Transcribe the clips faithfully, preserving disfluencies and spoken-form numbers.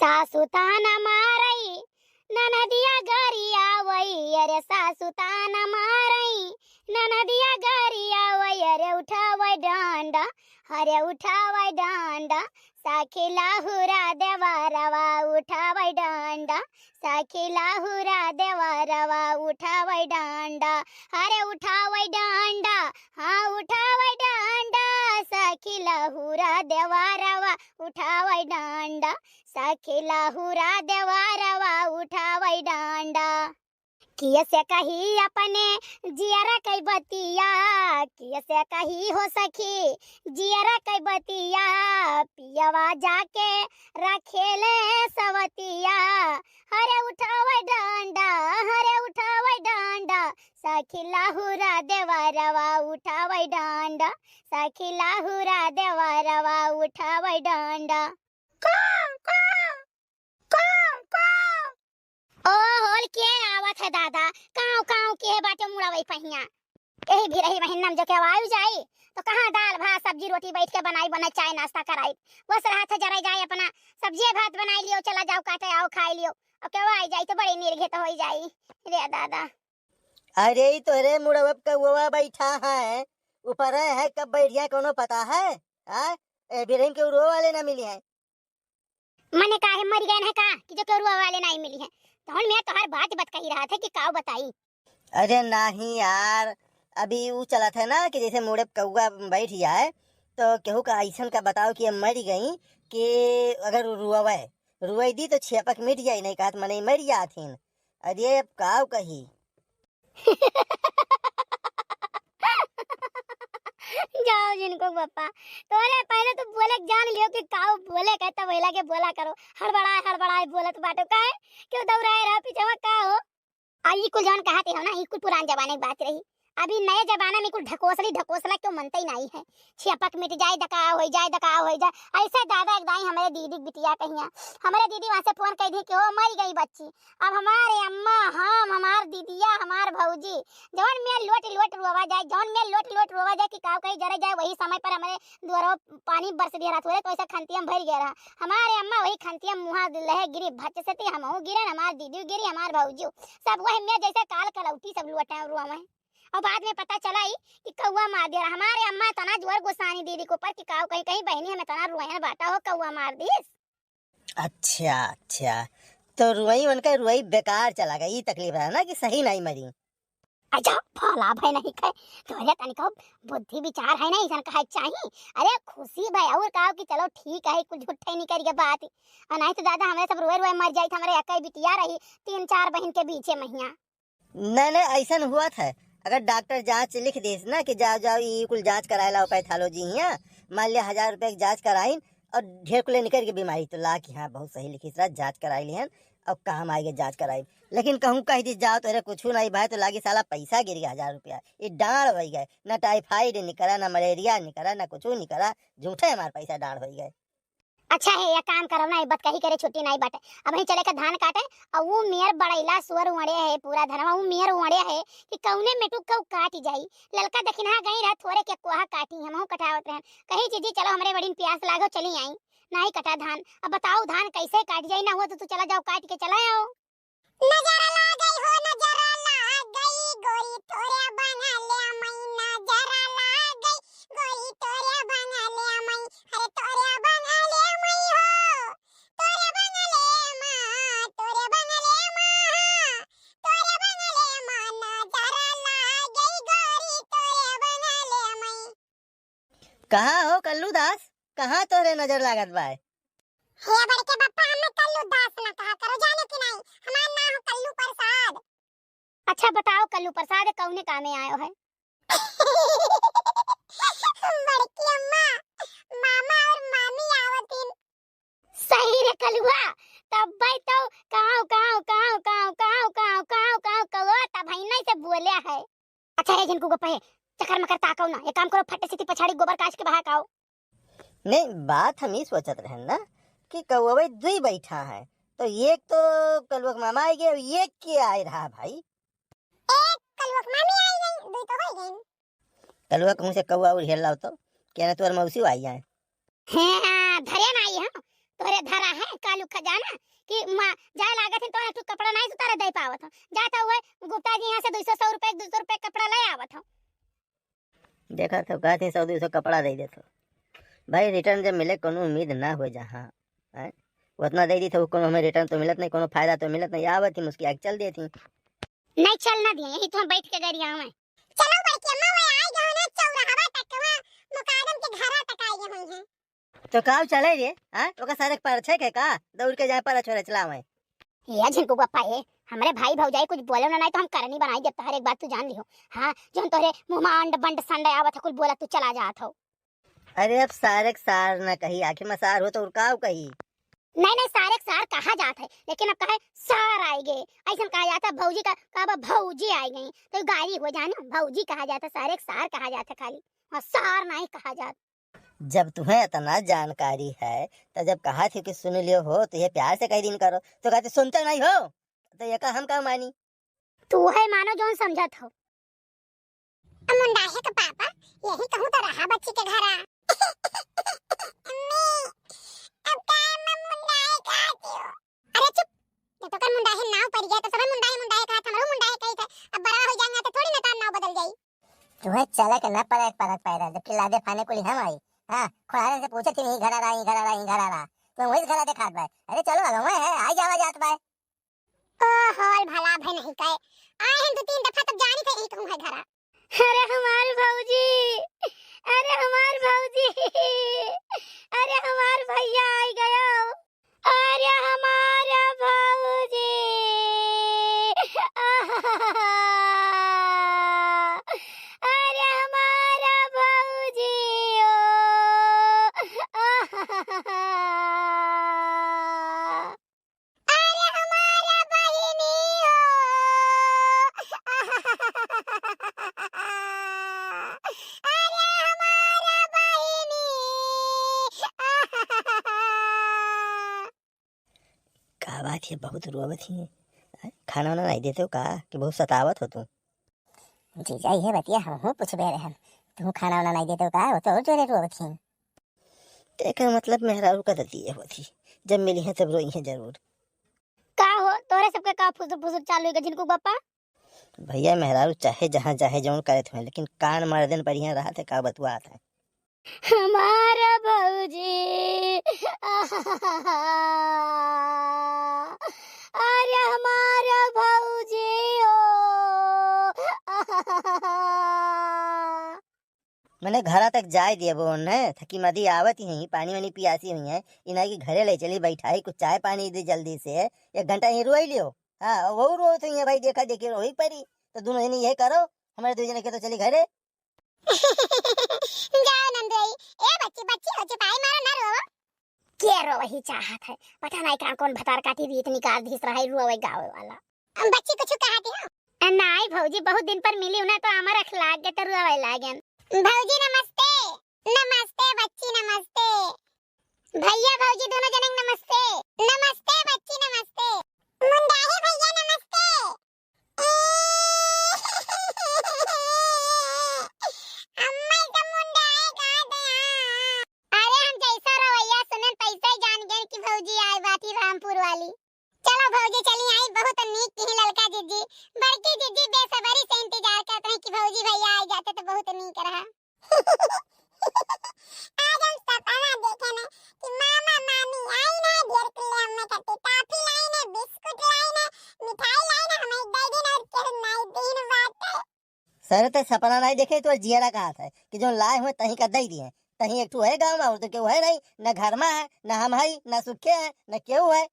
सासु ताना मारई, ननदिया गरियावई, अरे सासु ताना मारई, ननदिया गरियावई, अरे उठावई डंडा, अरे उठावई डंडा, सखी लाहुरा देवरवा उठावई डंडा, सखी लाहुरा देवरवा उठावई डंडा, अरे उठावई डंडा, हाँ उठावई डंडा, सखी लाहुरा देवरवा उठावई डंडा, सखी लाहुरा देवरवा उठावई डंडा। कियसे कही अपने जियरा कई बतिया, कियसे कही हो सखी जियरा कई बतिया, पियवा जाके रखेले सवतिया। अरे उठावई डंडा, अरे उठावई डंडा, सखी लाहुरा देवरवा उठावई डंडा, सखी लाहुरा देवरवा उठावई डंडा। काव, काव, काव, काव। ओ होल के आवत है दादा, काव काव के बाटे मुड़वई पहिया। एही भिरही महीना में जो के आयु जाई, तो कहाँ दाल भात सब्जी रोटी बैठ के बनाई, बनाई चाय नाश्ता कराई। बस रहत है जरे जाए अपना सब्जी भात बनाई लियो, चला जाओ काटे आओ खाई लियो। और के आई जाई तो बड़ी निर्घित होई जाई रे दादा। अरे ई तोहरे मुड़वा पे कौआ बैठा है, ऊपर है, है कब बैठ जाए कोनो पता है? आ? ए बिरहिम के उड़वा वाले ना मिली है। मने काहे मर गए हैं का कि जो के उड़वा वाले नहीं मिली है? तहन मैं तोहर बात बत कही रहा था कि काव बताई। अरे नहीं यार, अभी ऊ चलत है ना कि जैसे मुड़े पे कौआ बैठ जाए तो केहू का ऐसन का बताओ कि ये मर गई कि अगर उ रुआवे, रुआई दी तो छियापक मिट जाई, नहीं कहत मने मर जाथिन। अरे अब काव कही। जाओ जिनको पप्पा, तोले पहले तो बोले के जान लियो कि काव बोले के, तब वही लगे बोला करो। हड़बड़ाए हड़बड़ाए बोलत बाटो काहे? क्यों दौड़ाए रहा पीछे का हो? आ ई कुल जवन कहत हो ना, ई कुल पुरान जमाने की बात रही। अभी नए जमाना में कुल ढकोसली ढकोसला क्यों मनते ही नहीं है। छियापक मिट जाए, दकाव हो जाए, दकाव हो जाए। ऐसे दादा एक दाई हमारे दीदी की बिटिया कहिया, हमारे दीदी वहाँ से फोन कह दी कि ओ मर गई बच्ची। अब हमारे अम्मा, हम, हमार दीदिया, हमार भौजी, जवन में लोट लोट रोवा जाए, जवन में लोट लोट रोवा जाए कि काव कही जरे जाए, वही समय पर हमारे दुआरो पानी बरस दिया रहा, थोड़े तो ऐसे खंतिया में भर गया रहा। हमारे अम्मा वही खंतिया मुहा लहे गिरी, भच से ती हमहू गिरन, हमार दीदी गिरी, हमार भौजी, सब वही में जैसे काल कलौटी सब लोटे रोवे। और बाद में पता चला ही कि कौआ मार दिया। हमारे अम्मा इतना जोर गुस्सानी दीदी के ऊपर कि काव कहीं, कहीं बहनी हम इतना रोयन बाटा हो, कौआ मार दिस। अच्छा, अच्छा, तो रुआई उनका रुआई बेकार चला गई, ई तकलीफ है ना कि सही नहीं मरी। अच्छा, भला भाई नहीं कहे, तोरे तनिको बुद्धि विचार है ना, ऐसन कहे चाही। अरे खुशी भाई और कहो कि चलो ठीक है, कुछ झूठे नहीं करिए बात। और नहीं तो दादा हमें सब रोए रोए मर जाई, हमारे एक ही बिटिया रही, तीन चार बहन के बीचे महिया। नहीं, नहीं, ऐसन हुआ था। अगर डॉक्टर जांच लिख देस ना कि जाओ, जाओ, ई कुल जांच कराए लाओ, pathology हियाँ, मान लिया, हजार रुपया के जांच कराइन और ढेर कुले निकल के बीमारी, तो ला कि हाँ, बहुत सही लिखिस रहा, जांच कराई लिहन, अब कहाँ हम आइगे जांच कराई। लेकिन कहूँ कह दी, "जाओ, तोहरे कुछू नहीं भाई," तो लागी, "साला, पैसा गिर गया, हजार रुपया, ये डांड हो गए, ना typhoid निकला, ना malaria निकला, ना कुछू निकला, झूठे हमार पैसा डांड हो गए।" अच्छा है, एक काम करब ना, ई बतकही करे छुट्टी नाई बाटे। अबहीं चले के धान काटे, अउ ऊ मेर बड़ैला सुअर उड़े है पूरा धनवा, ऊ मेर उड़े है कि कौने मेटुक के ऊ काटि जाई। ललका दखिनहा गई रहा, थोरे के कोहा काटी, हमहूँ कटावत रहन। कही, "जीजी, चलो, हमरे बड़िन प्यास लागो, चली आई।" नाई कटा धान। अब बताओ, धान कैसे काटि जाई? ना हुआ तो तू चला जाओ, काटि के चला आओ। नजर लाग गई हो, नजर लाग गई, गोरी तोरे बंगले मई, नजर लाग गई, गोरी तोरे बंगले मई, अरे तोरे बंगले मई हो, तोरे बंगले मा, तोरे बंगले मा, तोरे बंगले मा, नजर लाग गई, गोरी तोरे बंगले मई। कहाँ हो कल्लू दास, कहाँ तोरे नजर लागत बा? हे बड़के बप्पा, हमें कल्लू दास ना कहा करो, जाने कि नहीं, हमार नाम हो कल्लू प्रसाद। अच्छा बताओ कल्लू प्रसाद, कौने कामे आयो है? बड़की अम्मा, मामा और मामी आवतिन। सही रे कलुआ, तब भाई तो काव, काव, काव, काव, काव, काव, काव, काव, कौआ तब है नहीं से बोले है। अच्छा, हे झिनकू को पहे, चक्कर मकर ताकव ना, एक काम करो, फटे से ती पछाड़ी गोबर काच के बहा काव। नहीं, बात हम ई सोचत रहन ना कि कौवे दुई बैठा है, तो एक तो कलुआ के मामा आइ गए, एक के आइ रहा भाई। एक कलुआ के मामी आइ गई, दुई तो होइ गई। कलुआ कहूँ से कौआ और हेल लाओ तो, क्या ना तोर मौसी आई आए। हाँ, धरे ना आई हम, तोरे धरा है, लुखा जाना कि माँ जाए लागत है तो एक ठो कपड़ा नाहीं उतारे दे पावत हो। जात हुए गुप्ता जी यहाँ से दो सौ, सौ रुपये, दो सौ रुपये कपड़ा ले आवत हो। देखा तो कहते सौ दो सौ कपड़ा दे देत हो। भाई return जब मिले कोनो उम्मीद ना हो जहाँ, हैं? उतना दे दी तो कोनो हमें return तो मिलत नहीं, कोनो फायदा तो मिलत नहीं। आवत ही मुस्किया के चल देती। नहीं चल ना दिए, यही तो हम बैठ के गरिया में। चलो बड़की अम्मा, वो आए गए ना चौराहा तक, वहाँ मुकादम के घरा तक आए गए हुई हैं। तो का चले रे, हाँ? ओकर सारे के परछे के का? दौड़ के जाए परछ वरछ लावे। ये झिनकू बप्पा, ये हमरे भाई भौजाई कुछ बोले ना, नहीं तो हम करनी बनाई देता। हर एक बात तू जान लिहो। हाँ, जौन तोहरे मुँह में अंड बंड संड आवत है, कुल बोला तू चला जात हो। अरे अब सारे के सार ना कही, आखिर में सार हो तो और का कही? नहीं, नहीं, सारे के सार कहा जात है, लेकिन अब कहे सार आए गे, ऐसन कहा जात है। भौजी का, का बा, भौजी आए गई, तो गारी हो जाए ना, भौजी कहा जात है, सारे के सार कहा जात है खाली, और सार नहीं कहा जात। जब तुम्हें इतना जानकारी है, तो जब कहा थी कि सुन लियो हो, तो ये प्यार से कह दिन करो, तो कहते सुनते नहीं हो, तो ये का हम का मानी? तू है मानो जौन समझत हो। अब मुंडाहे के पापा, यही कहूँ तो रहा बच्ची के घरा। अम्मी, अब का मैं मुंडाहे कहती हूँ? अरे चुप, जब तो कर मुंडाहे नाव पड़ गया, तो सब मुंडाहे, मुंडाहे कहत, हमरो मुंडाहे कही थे। अब बड़ा हो जाएंगे तो थोड़ी ना तार नाव बदल जाई। तुम्हें चले के न पड़े एक परत पैदल, जबकि लादे फाने कुली हम आई। हाँ, खुआरे से पूछे थी, "यहीं घरा रहा, यहीं घरा रहा, यहीं घरा रहा।" तुम वही घरा देखात बाय। अरे चलो, अगवे है, आई जावा जात बाय। ओ होल भला भई नहीं कहे। आए हैं दो तीन दफा तब जानी थे यही कहूँ है घरा। अरे हमार भौजी, अरे हमार भौजी, अरे हमार भैया आई गयो। अरे हमार भौजी, अरे हमार भौजी ओ। अरे हमार बहिनी हो। अरे हमार बहिनी। का बात है, बहुत रोवत ही? खाना वाना नहीं देते हो का, कि बहुत सतावत हो तू? जीजा, ये बतिया हमहू पूछबे रहन, तू खाना वाना नहीं देते हो का, वो तो और जोरे रोवत ही। तेकर मतलब मेहरारू का दतिये होत ही, जब मिली है तब रोई है जरूर। का हो, तोरे सबके का फुसुर फुसुर चालू है झिनकू बप्पा? भैया, मेहरारू चाहे जहाँ चाहे जौन करत हुए, लेकिन कान मार देन बढ़िया रहत है, का बतुआत है। हमार भौजी, अरे हमार भौजी ओ। मने घरा तक जाए दिए वो उन्हें, थकी मदी आवत ही हैं, पानी वानी पियासी हुई हैं, इन्हें के घरे ले चली, बैठाई, कुछ चाय पानी दे जल्दी से, एक घंटा यहीं रोई लियो। हाँ, वो रोत हुई है भाई, देखा देखी रोई परी, तो दोनों जने ये करो, हमारे दो जने के तो चली घरे। जाओ नंदोई, ए बच्ची, बच्ची हो चुपाई मारो ना रो। के रोवही चाहत है, पता नहीं कहाँ कौन भतार काटी रीत निकाल दिस रहा है रोवे गावे वाला। बच्ची कुछ कहती हो? नाई भौजी, बहुत दिन पर मिली हूँ ना, तो हमार अख लाग गए तो रोवे लागन। भौजी नमस्ते। नमस्ते बच्ची, नमस्ते। भैया भौजी दोनों जने नमस्ते। नमस्ते बच्ची, नमस्ते। मुंडाही भैया नमस्ते। अम्मा तो मुंडाए का दे। अरे हम जैसा रवैया सुनन तैसा ही जान गए कि भौजी आए बाटी रामपुर वाली। चलो भौजी चली आई, बहुत नीक किही ललका जिज्जी, बड़की जिज्जी बेसब्री से इंतजार करत हैं कि भौजी भैया आ जाते तो बहुत नीक रहा। आज हम सपना देखे न कि मामा मामी आई न, ढेर कुल्ले हमें खातिर टॉफी लाई न, बिस्कुट लाई न, मिठाई लाई न, हमें दे दिन और केहू नाई दिन बाटे। सर, ते सपना नाई देखे, तो जियरा कहत है कि जो लाए हुए तहीं का दे दिए। तहीं एक ठो है गाँव में, और तो केहू है नहीं, न घर में है, न हम है, न सुखे है, न केहू है।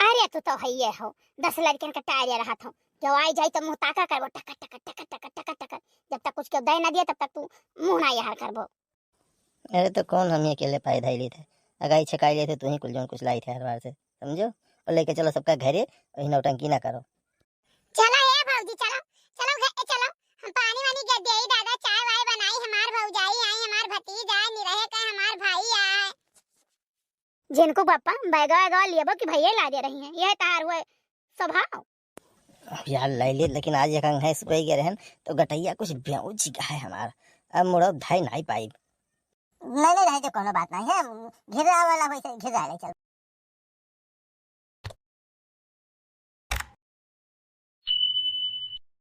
अरे तू तो हइये हो, दस लड़कन का टायर रहत हो, केहू आई जाई तो मुँह ताका करबो, टकर, टकर, टकर, टकर, टकर, टकर। जब तक कुछ केहू दे ना दिए, तब तक तू मुँह ना यार करबो। अरे तो कौन हम अकेले पाए धाई लेते, अगाई छकाई लेते, तू ही कुल जौन कुछ लाई थे हर बार से, समझो? और लेके चलो सबका घरे, वही नौटंकी ना करो। चलो ए भौजी, चलो, चलो घर चलो, हम पानी वानी गे देई दादा, चाय वाय बनाई, हमार भौजाई आई, हमार भतीज आए, निरहे का हमार भाई आए। जिनको बप्पा बैगवा वैगवा लियबो कि भैया ला दे रही हैं, यह तार हुए स्वभाव। अब यार ले ले, लेकिन आज एक अंग है सुबह गए रहन तो गटैया कुछ बेउच गया है हमार, अब मुड़ो धाई नहीं पाई। नहीं, नहीं, रहे तो कोनो बात नहीं है, घिरा वाला वैसे घिरा ले चल।